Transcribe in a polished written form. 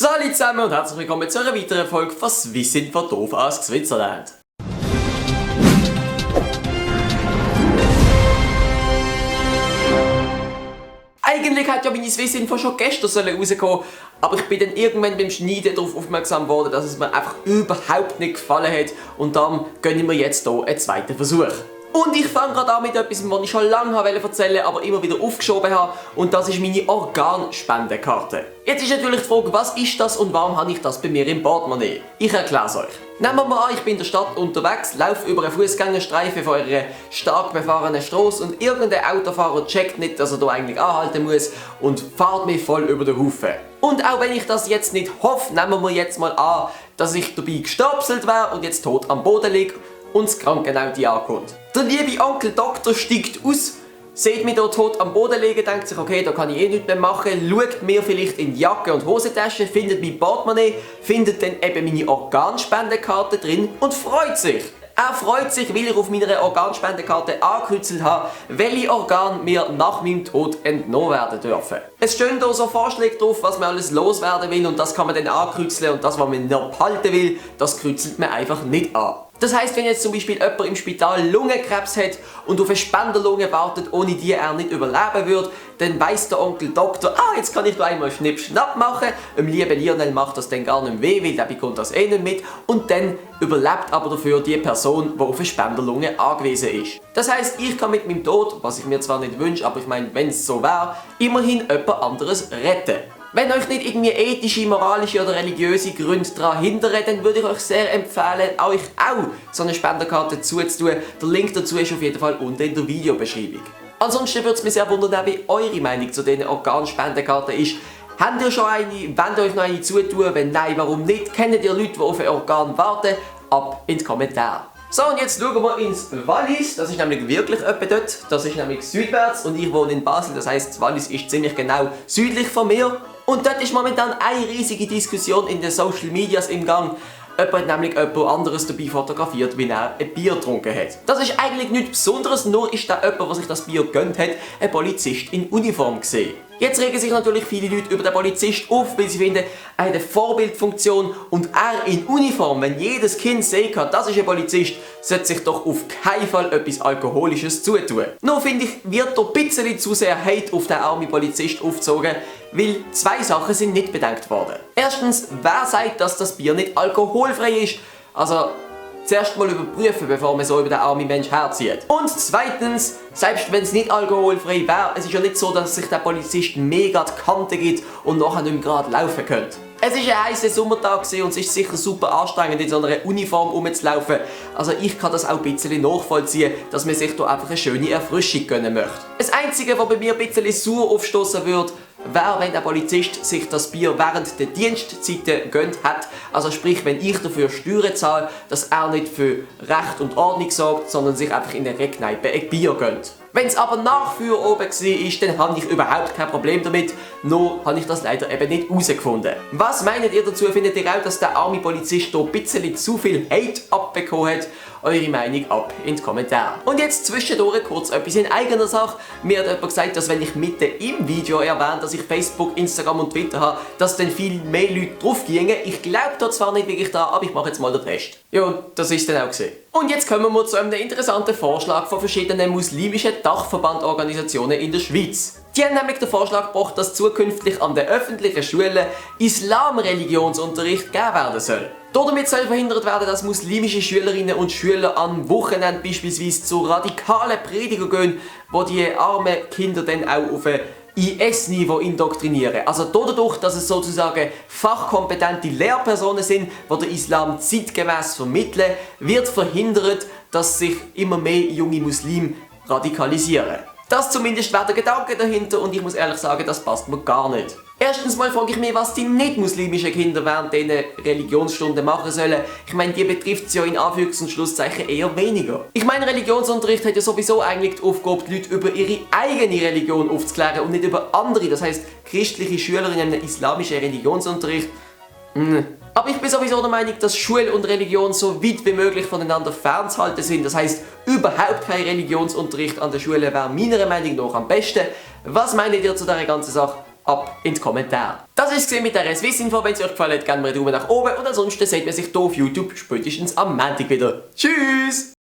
Salut zusammen und herzlich willkommen zu einer weiteren Folge von Swissinfo doof aus Switzerland. Eigentlich hat ja meine Swissinfo schon gestern rauskommen, aber ich bin dann irgendwann beim Schneiden darauf aufmerksam geworden, dass es mir einfach überhaupt nicht gefallen hat und darum gönne ich mir jetzt hier einen zweiten Versuch. Und ich fange gerade an mit etwas, was ich schon lange erzählen wollte, aber immer wieder aufgeschoben habe, und das ist meine Organspendekarte. Jetzt ist natürlich die Frage, was ist das und warum habe ich das bei mir im Portemonnaie? Ich erkläre es euch. Nehmen wir mal an, ich bin in der Stadt unterwegs, laufe über einen Fußgängerstreifen von einer stark befahrenen Straße und irgendein Autofahrer checkt nicht, dass er hier eigentlich anhalten muss und fährt mich voll über den Haufen. Und auch wenn ich das jetzt nicht hoffe, nehmen wir jetzt mal an, dass ich dabei gestopselt wäre und jetzt tot am Boden liege und das Krankenauto ankommt. Der liebe Onkel Doktor steigt aus, sieht mich dort tot am Boden liegen, denkt sich, okay, da kann ich eh nichts mehr machen, schaut mir vielleicht in die Jacke und Hosentasche, findet mein Portemonnaie, findet dann eben meine Organspendekarte drin und freut sich. Er freut sich, weil ich auf meiner Organspendekarte angekritzelt habe, welche Organe mir nach meinem Tod entnommen werden dürfen. Es stehen hier so Vorschläge drauf, was man alles loswerden will, und das kann man dann ankritzeln, und das, was man noch behalten will, das kritzelt man einfach nicht an. Das heisst, wenn jetzt zum Beispiel jemand im Spital Lungenkrebs hat und auf eine Spenderlunge wartet, ohne die er nicht überleben würde, dann weiss der Onkel Doktor, jetzt kann ich da einmal Schnipp-Schnapp machen. Dem lieben Lionel macht das dann gar nicht weh, weil der bekommt das eh nicht mit. Und dann überlebt aber dafür die Person, die auf eine Spenderlunge angewiesen ist. Das heisst, ich kann mit meinem Tod, was ich mir zwar nicht wünsche, aber ich meine, wenn es so wäre, immerhin jemand anderes retten. Wenn euch nicht irgendwie ethische, moralische oder religiöse Gründe daran hindern, dann würde ich euch sehr empfehlen, euch auch so eine Spenderkarte zuzutun. Der Link dazu ist auf jeden Fall unten in der Videobeschreibung. Ansonsten würde es mich sehr wundern, wie eure Meinung zu diesen Organspendekarten ist. Habt ihr schon eine? Wollt ihr euch noch eine zutun? Wenn nein, warum nicht? Kennt ihr Leute, die auf ein Organ warten? Ab in die Kommentare. So, und jetzt schauen wir ins Wallis. Das ist nämlich wirklich etwa dort. Das ist nämlich südwärts und ich wohne in Basel. Das heisst, das Wallis ist ziemlich genau südlich von mir. Und dort ist momentan eine riesige Diskussion in den Social Medias im Gang. Jemand hat nämlich jemand anderes dabei fotografiert, wie er ein Bier getrunken hat. Das ist eigentlich nichts Besonderes, nur ist der jemand, der sich das Bier gegönnt hat, ein Polizist in Uniform gesehen. Jetzt regen sich natürlich viele Leute über den Polizist auf, weil sie finden, er hat eine Vorbildfunktion und er in Uniform, wenn jedes Kind sehen kann, das ist ein Polizist, sollte sich doch auf keinen Fall etwas Alkoholisches zutun. Nur finde ich, wird da ein bisschen zu sehr Hate auf den armen Polizist aufgezogen, weil zwei Sachen sind nicht bedenkt worden. Erstens, wer sagt, dass das Bier nicht alkoholfrei ist? Also, zuerst mal überprüfen, bevor man so über den armen Mensch herzieht. Und zweitens, selbst wenn es nicht alkoholfrei wäre, es ist ja nicht so, dass sich der Polizist mega die Kante gibt und nachher nicht mehr gerade laufen könnte. Es war ein heißer Sommertag und es ist sicher super anstrengend, in so einer Uniform rumzulaufen. Also ich kann das auch ein bisschen nachvollziehen, dass man sich hier einfach eine schöne Erfrischung gönnen möchte. Das Einzige, was bei mir ein bisschen sauer aufstoßen würde, wäre, wenn der Polizist sich das Bier während der Dienstzeiten gönnt hat. Also sprich, wenn ich dafür Steuern zahle, dass er nicht für Recht und Ordnung sorgt, sondern sich einfach in einer Kneipe ein Bier gönnt. Wenn es aber nach für oben war, dann habe ich überhaupt kein Problem damit, nur habe ich das leider eben nicht herausgefunden. Was meint ihr dazu? Findet ihr auch, dass der arme Polizist hier ein bisschen zu viel Hate abbekommen hat? Eure Meinung ab in die Kommentare. Und jetzt zwischendurch kurz etwas in eigener Sache. Mir hat jemand gesagt, dass wenn ich mitten im Video erwähne, dass ich Facebook, Instagram und Twitter habe, dass dann viel mehr Leute drauf gingen. Ich glaube da zwar nicht wirklich da, aber ich mache jetzt mal den Test. Ja, und das ist dann auch gesehen. Und jetzt kommen wir zu einem interessanten Vorschlag von verschiedenen muslimischen Dachverbandorganisationen in der Schweiz. Die haben nämlich den Vorschlag gebracht, dass zukünftig an den öffentlichen Schulen Islam-Religionsunterricht gegeben werden soll. Damit soll verhindert werden, dass muslimische Schülerinnen und Schüler am Wochenende beispielsweise zu radikalen Predigern gehen, wo die armen Kinder dann auch auf ein IS-Niveau indoktrinieren. Also dadurch, dass es sozusagen fachkompetente Lehrpersonen sind, die den Islam zeitgemäß vermitteln, wird verhindert, dass sich immer mehr junge Muslime radikalisieren. Das zumindest wäre der Gedanke dahinter, und ich muss ehrlich sagen, das passt mir gar nicht. Erstens mal frage ich mich, was die nicht-muslimischen Kinder während diesen Religionsstunden machen sollen. Ich meine, die betrifft es ja in Anführungs- und Schlusszeichen eher weniger. Ich meine, Religionsunterricht hat ja sowieso eigentlich die Aufgabe, die Leute über ihre eigene Religion aufzuklären und nicht über andere. Das heisst, christliche Schüler in einem islamischen Religionsunterricht. Aber ich bin sowieso der Meinung, dass Schule und Religion so weit wie möglich voneinander fernzuhalten sind. Das heisst, überhaupt kein Religionsunterricht an der Schule wäre meiner Meinung nach am besten. Was meint ihr zu dieser ganzen Sache? ab in die Kommentare. Das ist es mit der Swissinfo. Wenn es euch gefallen hat, gerne mal einen Daumen nach oben und ansonsten sieht man sich hier auf YouTube spätestens am Montag wieder. Tschüss!